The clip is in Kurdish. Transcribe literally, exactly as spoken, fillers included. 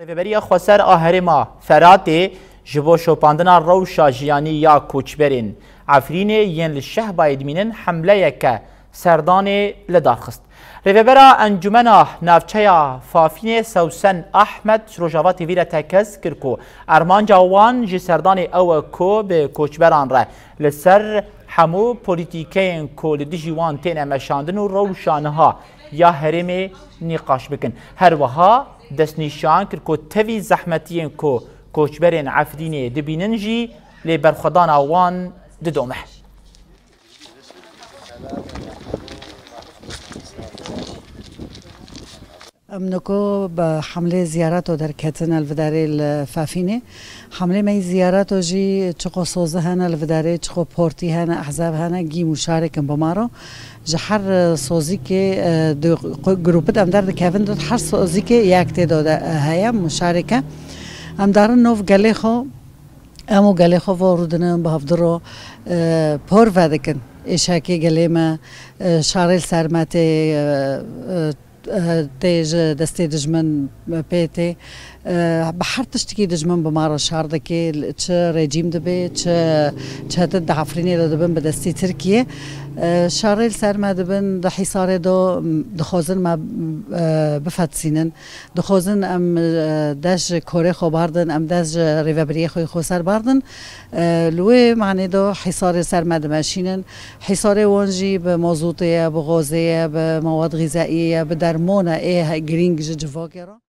Rêveberiya Xweser a Herêma Feratê ji bo şopandina rewşa jiyanî ya koçberên Efrînê yên li Şehbayê dimînin hemleyeke serdanê li dar xist. Rêvebera Encûmena Navçeya Fafînê Sewsen Ahmed ji Rojava T V re tekez kir ku armanca wan ji serdanê ew e ku bi koçberan re li ser hemû polîtîkeyên ku li dijî wan têne meşandin û rewşa niha ya herêmê nîqaş bikin. Her wiha destnîşan kir ku tevî zehmetiyên ku koçberên Efrînê dibînin jî lê berxwedana wan didome. Em niko bi hemlê ziyarato derketin el vidarê li Fafînê. Hemlê me yî ziyarato jî çiqo sozi hene li vidarê, çiqo portî hene, ehzab hene, gî muşarekin bi maro. Ji her sozîkê, e, di qu-, grupit em derdikevin, di her sozîkê yek tê do de, e, heye, muşareke. Em darin nov gelê xwe, em û gelê xwe vo rûdinin, bi hevdiro, e, por vedikin. Êşekê gelê me, e, şarê li ser me tê, e, e, tê ji destê dijmin pê tê. E, bi her tiştikî dijmin bi ma re şer dike, çi rejîm dibe, çi çetin di Efrînê de dibin bi destî Tirkiyê. E, şerê li ser me dibin, di Hîsarê de dixwazin me, e, bifetisînin. Dixwazin em, e, dest ji korê xwe bardin, em dest ji rêvebiriyê xwe xweser bardin. E, li wê manê de Hîsarê ser me dimeşînin. Hîsarê wan jî bi mazotê ye, bi gazê ye, bi mewad xîzeyî ye, bi dermon e, ê he-, girîng ji civakê re.